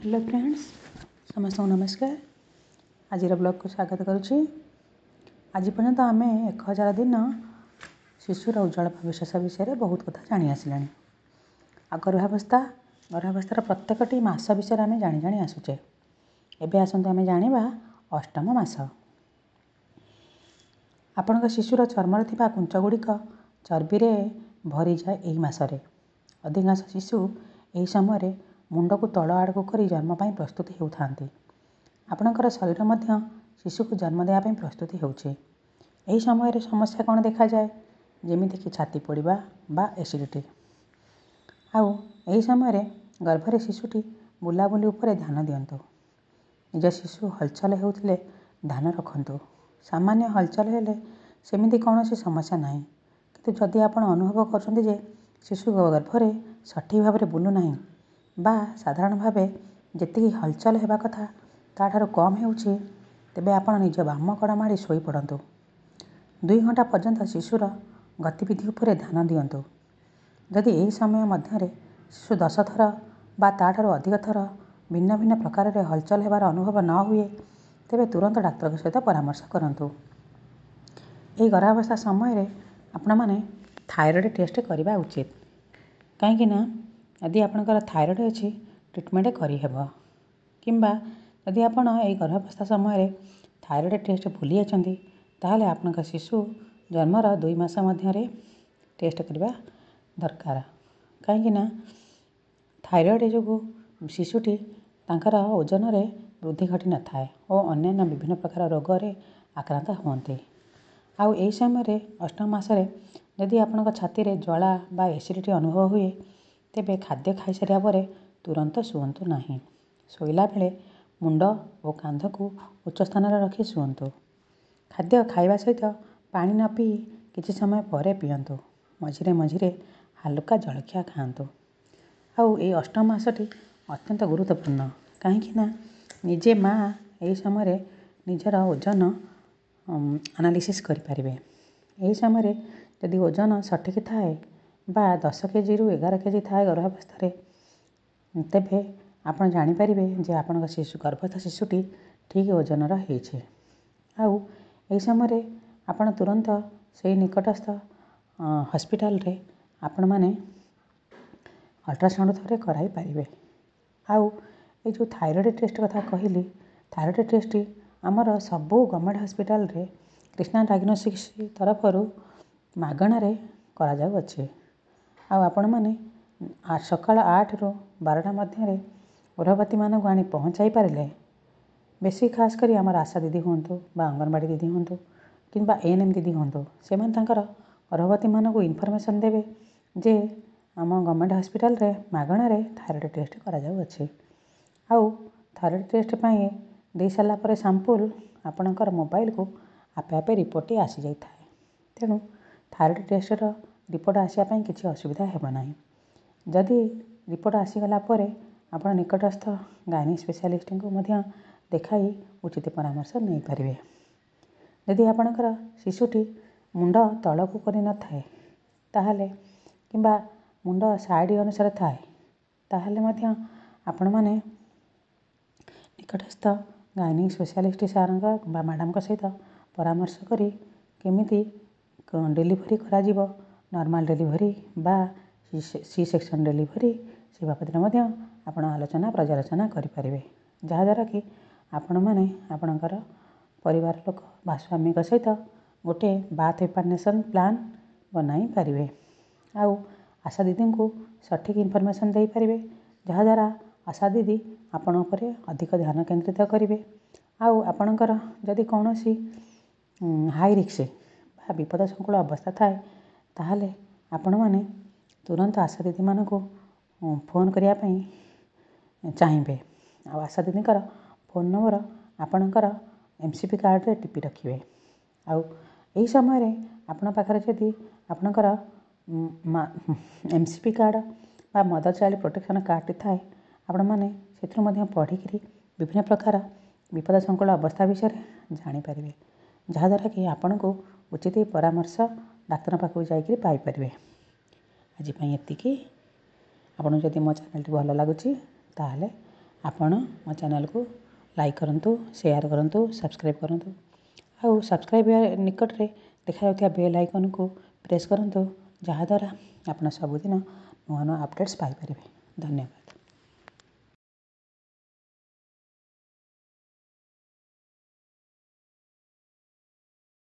Hello friends, ସମସ୍ତଙ୍କୁ ନମସ୍କାର। ଆଜିର ବ୍ଲଗ୍କୁ ସ୍ୱାଗତ କରୁଛି। ଆଜି ପର୍ଯ୍ୟନ୍ତ ଆମେ 1000 ଦିନ ଶିଶୁର ଉଜ୍ଜଳ ଭବିଷ୍ୟତ ବିଷୟରେ ବହୁତ କଥା ଜାଣି ଆସିଲେଣି। ଆଉ ଗର୍ଭାବସ୍ଥାର ପ୍ରତ୍ୟେକଟି ମାସ ବିଷୟରେ ଆମେ ଜାଣି ଜାଣି ଆସୁଛେ। ଏବେ ଆସନ୍ତୁ ଆମେ ଜାଣିବା ଅଷ୍ଟମ ମାସ। ଆପଣଙ୍କ ଶିଶୁର ଚର୍ମରେ ଥିବା କୁଞ୍ଚ ଗୁଡ଼ିକ ଚର୍ବିରେ ଭରିଯାଏ ଏହି ମାସରେ। ଅଧିକାଂଶ ଶିଶୁ ଏହି ସମୟରେ ମୁଣ୍ଡକୁ ତଳ ଆଡ଼କୁ କରି ଜନ୍ମ ପାଇଁ ପ୍ରସ୍ତୁତି ହେଉଥାନ୍ତି। ଆପଣଙ୍କର ଶରୀର ମଧ୍ୟ ଶିଶୁକୁ ଜନ୍ମ ଦେବା ପାଇଁ ପ୍ରସ୍ତୁତି ହେଉଛି। ଏହି ସମୟରେ ସମସ୍ୟା କ'ଣ ଦେଖାଯାଏ? ଯେମିତିକି ଛାତି ପୋଡ଼ିବା ବା ଏସିଡ଼ିଟି। ଆଉ ଏହି ସମୟରେ ଗର୍ଭରେ ଶିଶୁଟି ବୁଲାବୁଲି ଉପରେ ଧ୍ୟାନ ଦିଅନ୍ତୁ। ନିଜ ଶିଶୁ ହଲଚଲ ହେଉଥିଲେ ଧ୍ୟାନ ରଖନ୍ତୁ। ସାମାନ୍ୟ ହଲଚଲ ହେଲେ ସେମିତି କୌଣସି ସମସ୍ୟା ନାହିଁ, କିନ୍ତୁ ଯଦି ଆପଣ ଅନୁଭବ କରୁଛନ୍ତି ଯେ ଶିଶୁ ଗର୍ଭରେ ସଠିକ୍ ଭାବରେ ବୁଲୁନାହିଁ ବା ସାଧାରଣ ଭାବେ ଯେତିକି ହଲଚଲ ହେବା କଥା ତା'ଠାରୁ କମ୍ ହେଉଛି, ତେବେ ଆପଣ ନିଜ ବାମ କଡ଼ ମାଡ଼ି ଶୋଇପଡ଼ନ୍ତୁ। 2 ଘଣ୍ଟା ପର୍ଯ୍ୟନ୍ତ ଶିଶୁର ଗତିବିଧି ଉପରେ ଧ୍ୟାନ ଦିଅନ୍ତୁ। ଯଦି ଏହି ସମୟ ମଧ୍ୟରେ ଶିଶୁ 10 ଥର ବା ତା'ଠାରୁ ଅଧିକ ଥର ଭିନ୍ନ ଭିନ୍ନ ପ୍ରକାରରେ ହଲଚଲ ହେବାର ଅନୁଭବ ନ ହୁଏ, ତେବେ ତୁରନ୍ତ ଡାକ୍ତରଙ୍କ ସହିତ ପରାମର୍ଶ କରନ୍ତୁ। ଏହି ଗର୍ଭାବସ୍ଥା ସମୟରେ ଆପଣମାନେ ଥାଇରଏଡ଼୍ ଟେଷ୍ଟ କରିବା ଉଚିତ, କାହିଁକିନା ଯଦି ଆପଣଙ୍କର ଥାଇରଏଡ଼୍ ଅଛି ଟ୍ରିଟମେଣ୍ଟ କରିହେବ। କିମ୍ବା ଯଦି ଆପଣ ଏହି ଗର୍ଭାବସ୍ଥା ସମୟରେ ଥାଇରଏଡ଼୍ ଟେଷ୍ଟ ଭୁଲି ଯାଇଛନ୍ତି, ତାହେଲେ ଆପଣଙ୍କ ଶିଶୁ ଜନ୍ମର 2 ମାସ ମଧ୍ୟରେ ଟେଷ୍ଟ କରିବା ଦରକାର, କାହିଁକିନା ଥାଇରଏଡ଼୍ ଯୋଗୁଁ ଶିଶୁଟି ତାଙ୍କର ଓଜନରେ ବୃଦ୍ଧି ଘଟିନଥାଏ ଓ ଅନ୍ୟାନ୍ୟ ବିଭିନ୍ନ ପ୍ରକାର ରୋଗରେ ଆକ୍ରାନ୍ତ ହୁଅନ୍ତି। ଆଉ ଏହି ସମୟରେ ଅଷ୍ଟମ ମାସରେ ଯଦି ଆପଣଙ୍କ ଛାତିରେ ଜ୍ୱାଳା ବା ଏସିଡ଼ିଟି ଅନୁଭବ ହୁଏ, ତେବେ ଖାଦ୍ୟ ଖାଇସାରିବା ପରେ ତୁରନ୍ତ ଶୁଅନ୍ତୁ ନାହିଁ। ଶୋଇଲା ବେଳେ ମୁଣ୍ଡ ଓ କାନ୍ଧକୁ ଉଚ୍ଚ ସ୍ଥାନରେ ରଖି ଶୁଅନ୍ତୁ। ଖାଦ୍ୟ ଖାଇବା ସହିତ ପାଣି ନ ପିଇ କିଛି ସମୟ ପରେ ପିଅନ୍ତୁ। ମଝିରେ ମଝିରେ ହାଲୁକା ଜଳଖିଆ ଖାଆନ୍ତୁ। ଆଉ ଏଇ ଅଷ୍ଟମ ମାସଟି ଅତ୍ୟନ୍ତ ଗୁରୁତ୍ୱପୂର୍ଣ୍ଣ, କାହିଁକିନା ନିଜେ ମା' ଏହି ସମୟରେ ନିଜର ଓଜନ ଆନାଲିସିସ୍ କରିପାରିବେ। ଏହି ସମୟରେ ଯଦି ଓଜନ ସଠିକ୍ ଥାଏ ବା 10 କେଜିରୁ 11 କେଜି ଥାଏ ଗର୍ଭାବସ୍ଥାରେ, ତେବେ ଆପଣ ଜାଣିପାରିବେ ଯେ ଆପଣଙ୍କ ଶିଶୁ ଗର୍ଭସ୍ଥ ଶିଶୁଟି ଠିକ୍ ଓଜନର ହେଇଛି। ଆଉ ଏହି ସମୟରେ ଆପଣ ତୁରନ୍ତ ସେଇ ନିକଟସ୍ଥ ହସ୍ପିଟାଲରେ ଆପଣମାନେ ଅଲ୍ଟ୍ରାସାଉଣ୍ଡ ଥରେ କରାଇ ପାରିବେ। ଆଉ ଏଇ ଯେଉଁ ଥାଇରଏଡ଼୍ ଟେଷ୍ଟ କଥା କହିଲି, ଥାଇରଏଡ଼୍ ଟେଷ୍ଟ ଆମର ସବୁ ଗଭର୍ଣ୍ଣମେଣ୍ଟ ହସ୍ପିଟାଲରେ କ୍ରିଷ୍ଣା ଡାଇଗ୍ନୋଷ୍ଟିକ୍ସ ତରଫରୁ ମାଗଣାରେ କରାଯାଉଅଛି। ଆଉ ଆପଣମାନେ ସକାଳ 8ରୁ 12ଟା ମଧ୍ୟରେ ଗର୍ଭବତୀମାନଙ୍କୁ ଆଣି ପହଞ୍ଚାଇ ପାରିଲେ, ବେଶୀ ଖାସ୍ କରି ଆମର ଆଶା ଦିଦି ହୁଅନ୍ତୁ ବା ଅଙ୍ଗନବାଡ଼ି ଦିଦି ହୁଅନ୍ତୁ କିମ୍ବା ଏଏନ୍ଏମ୍ ଦିଦି ହୁଅନ୍ତୁ, ସେମାନେ ତାଙ୍କର ଗର୍ଭବତୀମାନଙ୍କୁ ଇନଫର୍ମେସନ୍ ଦେବେ ଯେ ଆମ ଗଭର୍ଣ୍ଣମେଣ୍ଟ ହସ୍ପିଟାଲରେ ମାଗଣାରେ ଥାଇରଏଡ଼୍ ଟେଷ୍ଟ କରାଯାଉଅଛି। ଆଉ ଥାଇରଏଡ଼୍ ଟେଷ୍ଟ ପାଇଁ ଦେଇସାରିଲା ପରେ ସାମ୍ପୁଲ୍ ଆପଣଙ୍କର ମୋବାଇଲକୁ ଆପେ ଆପେ ରିପୋର୍ଟଟି ଆସିଯାଇଥାଏ। ତେଣୁ ଥାଇରଏଡ଼୍ ଟେଷ୍ଟର ରିପୋର୍ଟ ଆସିବା ପାଇଁ କିଛି ଅସୁବିଧା ହେବ ନାହିଁ। ଯଦି ରିପୋର୍ଟ ଆସିଗଲା ପରେ ଆପଣ ନିକଟସ୍ଥ ଗାଇନିକ୍ ସ୍ପେଶାଲିଷ୍ଟଙ୍କୁ ମଧ୍ୟ ଦେଖାଇ ଉଚିତ ପରାମର୍ଶ ନେଇପାରିବେ। ଯଦି ଆପଣଙ୍କର ଶିଶୁଟି ମୁଣ୍ଡ ତଳକୁ କରିନଥାଏ ତାହେଲେ, କିମ୍ବା ମୁଣ୍ଡ ସାଇଡ଼୍ ଅନୁସାରେ ଥାଏ, ତାହେଲେ ମଧ୍ୟ ଆପଣମାନେ ନିକଟସ୍ଥ ଗାଇନିକ୍ ସ୍ପେଶାଲିଷ୍ଟ ସାର୍ଙ୍କ ବା ମ୍ୟାଡ଼ାମଙ୍କ ସହିତ ପରାମର୍ଶ କରି କେମିତି ଡେଲିଭରି କରାଯିବ, ନର୍ମାଲ୍ ଡେଲିଭରି ବା ସି ସେକ୍ସନ୍ ଡେଲିଭରି, ସେ ବାବଦରେ ମଧ୍ୟ ଆପଣ ଆଲୋଚନା ପର୍ଯ୍ୟାଲୋଚନା କରିପାରିବେ, ଯାହାଦ୍ୱାରା କି ଆପଣମାନେ ଆପଣଙ୍କର ପରିବାର ଲୋକ ବା ସ୍ୱାମୀଙ୍କ ସହିତ ଗୋଟେ ବାର୍ଥ ପ୍ରିପାରେସନ୍ ପ୍ଲାନ୍ ବନାଇ ପାରିବେ। ଆଉ ଆଶା ଦିଦିଙ୍କୁ ସଠିକ୍ ଇନଫର୍ମେସନ୍ ଦେଇପାରିବେ, ଯାହାଦ୍ୱାରା ଆଶା ଦିଦି ଆପଣଙ୍କ ଉପରେ ଅଧିକ ଧ୍ୟାନ କେନ୍ଦ୍ରିତ କରିବେ। ଆଉ ଆପଣଙ୍କର ଯଦି କୌଣସି ହାଇ ରିସ୍କ ବା ବିପଦ ସଂକୁଳ ଅବସ୍ଥା ଥାଏ, ତାହେଲେ ଆପଣମାନେ ତୁରନ୍ତ ଆଶା ଦିଦିମାନଙ୍କୁ ଫୋନ୍ କରିବା ପାଇଁ ଚାହିଁବେ। ଆଉ ଆଶା ଦିଦିଙ୍କର ଫୋନ୍ ନମ୍ବର ଆପଣଙ୍କର ଏମ୍ ସି ପି କାର୍ଡ଼ରେ ଟିପି ରଖିବେ। ଆଉ ଏହି ସମୟରେ ଆପଣଙ୍କ ପାଖରେ ଯଦି ଆପଣଙ୍କର ଏମ୍ ସି ପି କାର୍ଡ଼ ବା ମଦର ଚାଇଲ୍ଡ ପ୍ରୋଟେକ୍ସନ୍ କାର୍ଡ଼ଟି ଥାଏ, ଆପଣମାନେ ସେଥିରୁ ମଧ୍ୟ ପଢ଼ିକିରି ବିଭିନ୍ନ ପ୍ରକାର ବିପଦ ସଂକୁଳ ଅବସ୍ଥା ବିଷୟରେ ଜାଣିପାରିବେ, ଯାହାଦ୍ୱାରା କି ଆପଣଙ୍କୁ ଉଚିତ ପରାମର୍ଶ ଡାକ୍ତରଙ୍କ ପାଖକୁ ଯାଇକରି ପାଇପାରିବେ। ଆଜି ପାଇଁ ଏତିକି। ଆପଣଙ୍କୁ ଯଦି ମୋ ଚ୍ୟାନେଲ୍ଟି ଭଲ ଲାଗୁଛି, ତାହେଲେ ଆପଣ ମୋ ଚ୍ୟାନେଲ୍କୁ ଲାଇକ୍ କରନ୍ତୁ, ସେୟାର୍ କରନ୍ତୁ, ସବସ୍କ୍ରାଇବ୍ କରନ୍ତୁ। ଆଉ ସବସ୍କ୍ରାଇବ୍ ନିକଟରେ ଦେଖାଯାଉଥିବା ବେଲ୍ ଆଇକନ୍କୁ ପ୍ରେସ୍ କରନ୍ତୁ, ଯାହାଦ୍ୱାରା ଆପଣ ସବୁଦିନ ନୂଆ ନୂଆ ଅପଡ଼େଟ୍ସ ପାଇପାରିବେ। ଧନ୍ୟବାଦ।